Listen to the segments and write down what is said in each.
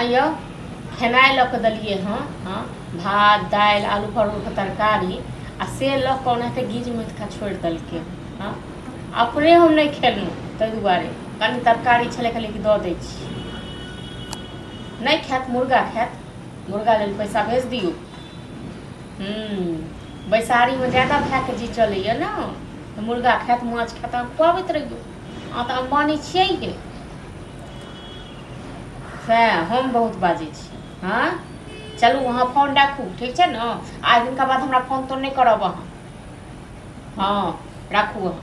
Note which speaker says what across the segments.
Speaker 1: आइयो खेनाइ लऽ कऽ देलियै हँ हँ भात दालि आलू परोरके तरकारी आ से लऽ कऽ ओनाहिते गीज मथि कऽ छोड़ि देलकै हँ। अपने हम नहि खेलहुँ ताहि दुआरे कनि तरकारी छलै, कहलियै कि दऽ दै छी, नहि खायत मुर्गा खायत। मुर्गा लेल पैसा भेज दियौ। बैसारीमे ज्यादा भायके जी चलैए ने, तऽ मुर्गा खायत, माछ खायत, अहाँ खुआबैत रहियौ। अहाँ तऽ अम्बानी छियै हे। सएह हम बहुत बाजै छी। हँ चलू, अहाँ फोन राखू, ठीक छै ने? आइ दिनका बाद हमरा फोन तोन नहि करब अहाँ। हँ राखू अहाँ।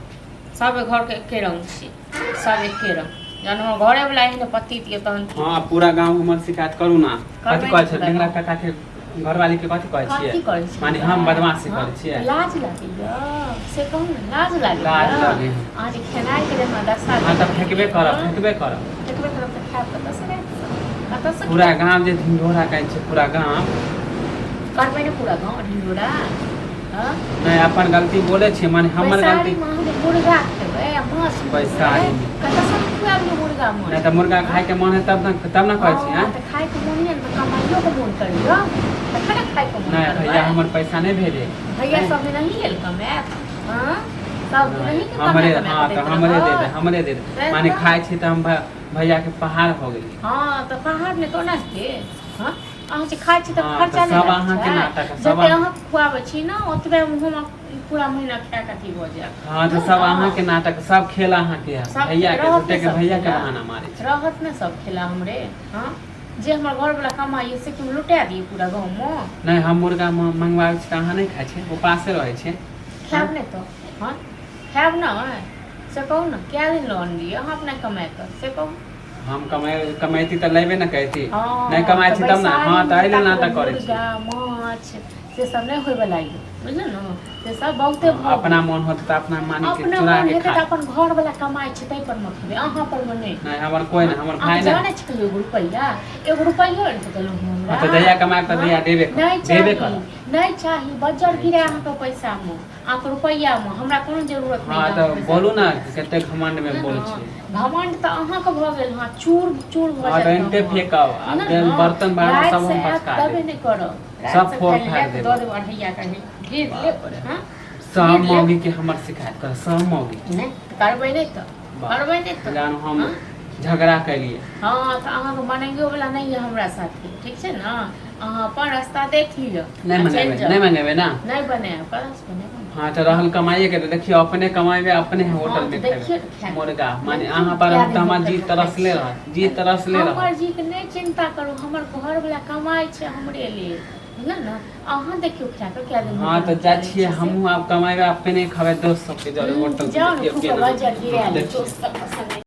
Speaker 1: सब घरके एके रंग छी, सब एके रंग। जहन हमर घरेवला एहन पतित यऽ तहन की?
Speaker 2: हँ, पूरा गाँव हमर शिकायत करू ने।
Speaker 1: करबै
Speaker 2: कथी कहै
Speaker 1: ने
Speaker 2: छै
Speaker 1: पूरा
Speaker 2: नेंगरा
Speaker 1: गाँव।
Speaker 2: काका के घरवाली के कथी कहै
Speaker 1: कथी
Speaker 2: छियै?
Speaker 1: करै छियै?
Speaker 2: माने हम बदमाशी
Speaker 1: हँ
Speaker 2: करै छियै?
Speaker 1: लाज लागैया से कहू ने, लाज
Speaker 2: लाज
Speaker 1: लागैया?
Speaker 2: लागै है।
Speaker 1: अहाँ जे खेनाइके जे हमरा दशा
Speaker 2: हँ तऽ
Speaker 1: देलियै,
Speaker 2: फेकबे करब।
Speaker 1: हँ
Speaker 2: फेकबे करब।
Speaker 1: फेकबे करब तऽ खायब कतऽसँ रातिसँ? कतऽसँ
Speaker 2: पूरा
Speaker 1: खायब?
Speaker 2: गाम जे ढिंढोरा कहै छै पूरा गाम।
Speaker 1: करबै ने पूरा गाँव ढिंढोरा? हँ
Speaker 2: नहि, अपन गलती बोलै छियै, माने हमर गलती।
Speaker 1: बैसारीमे अहाँ जे मुर्गा खेबै आ माछ खेबै,
Speaker 2: बैसारीमे।
Speaker 1: कतऽसँ खुआएब यौ मुर्गा माछ?
Speaker 2: नहि तऽ मुर्गा खायके मन है तब ने, तब ने कहै छी।
Speaker 1: हँ
Speaker 2: आँय
Speaker 1: तऽ खायके मोन यऽ ने तऽ कमाइयोके मोन करैया, तखन ने खायके मोन
Speaker 2: नहि
Speaker 1: करबै।
Speaker 2: भैया हमर पैसा नहि भेजे।
Speaker 1: भैया
Speaker 2: नहि
Speaker 1: सब दिन अहीं लेल कमायत? हँ सब दिन
Speaker 2: नहि
Speaker 1: अहीं के कमा
Speaker 2: हमरे
Speaker 1: कमा
Speaker 2: हँ
Speaker 1: कऽ
Speaker 2: तऽ
Speaker 1: दैत
Speaker 2: हमरे दे दे
Speaker 1: रहत?
Speaker 2: हमरे दे दे।
Speaker 1: सएह
Speaker 2: माने
Speaker 1: तऽ
Speaker 2: खाइ छी तऽ हम भैयाके पहाड़ हो गेलियै।
Speaker 1: हँ तऽ पहाड़ नहि तऽ ओना हेतै? हँ अहाँ जे खाइ छी तऽ
Speaker 2: हँ तऽ
Speaker 1: खर्चा नहि
Speaker 2: सब
Speaker 1: लागै
Speaker 2: अहाँके
Speaker 1: छै?
Speaker 2: नाटक है, सब
Speaker 1: जते
Speaker 2: अहाँ
Speaker 1: अहाँके खुआबै छी ने ओतबे हम पूरा महीना खाए कऽ अथी भऽ जायब।
Speaker 2: हँ तऽ सब
Speaker 1: बुझलहुँ?
Speaker 2: अहाँके नाटक, सब खेल अहाँके है।
Speaker 1: सब
Speaker 2: भैयाके
Speaker 1: रहत
Speaker 2: झूठे
Speaker 1: ने
Speaker 2: के
Speaker 1: सब
Speaker 2: भैयाके
Speaker 1: खेला?
Speaker 2: बहाना मारै छै।
Speaker 1: रहत ने सब खेला हमरे? हँ जे हमर घरवला कमाइए से कि हम लुटा दियै पूरा गाँवमे?
Speaker 2: नहि, हम मुर्गा मंगवाबै छी तऽ अहाँ नहि खाइ छियै, उपासे रहै छियै?
Speaker 1: खायब नहि तऽ? हँ खायब ने से कहू ने। कए दिन लऽ अनलियै अहाँ अपना कमाए कऽ से कहू?
Speaker 2: हम कमैती तऽ लेबे ने करती। नहि
Speaker 1: हँ
Speaker 2: कमाइ
Speaker 1: तऽ
Speaker 2: छी तब ने। हँ
Speaker 1: बैसारीमे
Speaker 2: तऽ एहि लेल
Speaker 1: तकबै
Speaker 2: नाटक करै
Speaker 1: मुर्गा
Speaker 2: छियै।
Speaker 1: माछ से सब नहि होयवला यऽ, बुझलियै ने? से सब बहुते
Speaker 2: हँ
Speaker 1: भऽ
Speaker 2: अपना
Speaker 1: गेल।
Speaker 2: मोन होत तऽ अपना मानिके
Speaker 1: अपना
Speaker 2: चुरा
Speaker 1: मोन
Speaker 2: के
Speaker 1: हेतै
Speaker 2: खा
Speaker 1: तऽ अपन घरवला कमाइ छै ताहि पर मे खेबै, अहाँ पर मे नहि।
Speaker 2: नहि, हमर कोइ
Speaker 1: हँ
Speaker 2: नहि, हमर
Speaker 1: अहाँके
Speaker 2: भाय नहि।
Speaker 1: जानै छै कहियो एगो रुपैआ, एगो रुपैयो आनि कऽ देलहुँ
Speaker 2: हँ
Speaker 1: हमरा?
Speaker 2: तऽ जहिया कमायब तऽ
Speaker 1: हँ
Speaker 2: तहिया देबे करब,
Speaker 1: नहि
Speaker 2: देबे
Speaker 1: चाही।
Speaker 2: करब।
Speaker 1: नहि चाही, बज्जर
Speaker 2: नहि
Speaker 1: गिरे
Speaker 2: चाही।
Speaker 1: अहाँके पैसामे, अहाँके रुपैआमे हमरा कोनो जरूरत नहि
Speaker 2: हँ
Speaker 1: यऽ
Speaker 2: तऽ
Speaker 1: अहाँके पैसा
Speaker 2: बोलू ने,
Speaker 1: रुपैआसँ।
Speaker 2: कते घमण्डमे
Speaker 1: बुझलहुँ
Speaker 2: बोलै
Speaker 1: ने?
Speaker 2: छियै।
Speaker 1: घमण्ड तऽ अहाँके भऽ गेल हँ, चूर चूर भऽ
Speaker 2: हँ तऽ
Speaker 1: जायत
Speaker 2: एनते
Speaker 1: घमण्ड।
Speaker 2: फेकब आ
Speaker 1: बुझलहुँ ने?
Speaker 2: बर्तन भाड़ा सब
Speaker 1: रातिसँ
Speaker 2: हम
Speaker 1: आयत
Speaker 2: पचका
Speaker 1: तबे
Speaker 2: देब।
Speaker 1: नहि करब।
Speaker 2: सब
Speaker 1: रातिसँ
Speaker 2: फोड़
Speaker 1: खाय लए
Speaker 2: फाड़ि
Speaker 1: लेब तऽ दऽ
Speaker 2: देब।
Speaker 1: देब अढ़ैया के ढेर लेब।
Speaker 2: बाप रे,
Speaker 1: हँ
Speaker 2: सब
Speaker 1: ढेर लेब।
Speaker 2: मौगीके हमर शिकायत कर, सब मौगी।
Speaker 1: नहि तऽ करबै नहि तऽ?
Speaker 2: बाप
Speaker 1: करबै नहि तऽ?
Speaker 2: जानू हम
Speaker 1: हँ
Speaker 2: झगड़ा केलियै।
Speaker 1: हँ तऽ अहाँके मनैयोवला नहि यऽ हमरा साथे, ठीक छै ने? अहाँ अपन रास्ता देख लिअ
Speaker 2: नहि
Speaker 1: आ चलि
Speaker 2: मनेबै?
Speaker 1: जाउ।
Speaker 2: नहि मनेबै ने?
Speaker 1: नहि बनायब, कतऽसँ बनेबै?
Speaker 2: हँ तऽ रहल कमाइएके तऽ देखियौ, अपने कमेबै, अपने
Speaker 1: हँ
Speaker 2: होटलमे
Speaker 1: तऽ देखियौ
Speaker 2: खेबै
Speaker 1: ने खाय
Speaker 2: मुर्गा। माने
Speaker 1: देखियौ
Speaker 2: अहाँ
Speaker 1: ने
Speaker 2: पर
Speaker 1: कए
Speaker 2: रहत
Speaker 1: दिन
Speaker 2: तऽ हमर जी
Speaker 1: होटलमे खाइ
Speaker 2: तरसले
Speaker 1: छियै।
Speaker 2: रहत, जी तरसले
Speaker 1: हमर
Speaker 2: रहत।
Speaker 1: जीके नहि चिन्ता करू, हमर घरवला कमाइ छै हमरे लेल, बुझलहुँ ने? अहाँ देखियौ खाय कऽ कए दिन
Speaker 2: हँ
Speaker 1: होटलमे
Speaker 2: तऽ
Speaker 1: खा
Speaker 2: जाइ
Speaker 1: लै
Speaker 2: छियै
Speaker 1: छियै से।
Speaker 2: हमहूँ आब कमेबै, अपने खबै दोस्त सबके जरे
Speaker 1: तऽ
Speaker 2: होटलमे।
Speaker 1: जाउ ने,
Speaker 2: देखियौ
Speaker 1: खूब
Speaker 2: केना।
Speaker 1: बज्जर गिरा
Speaker 2: हँ
Speaker 1: लेब
Speaker 2: देखियौ।
Speaker 1: दोस्त सबके संगे।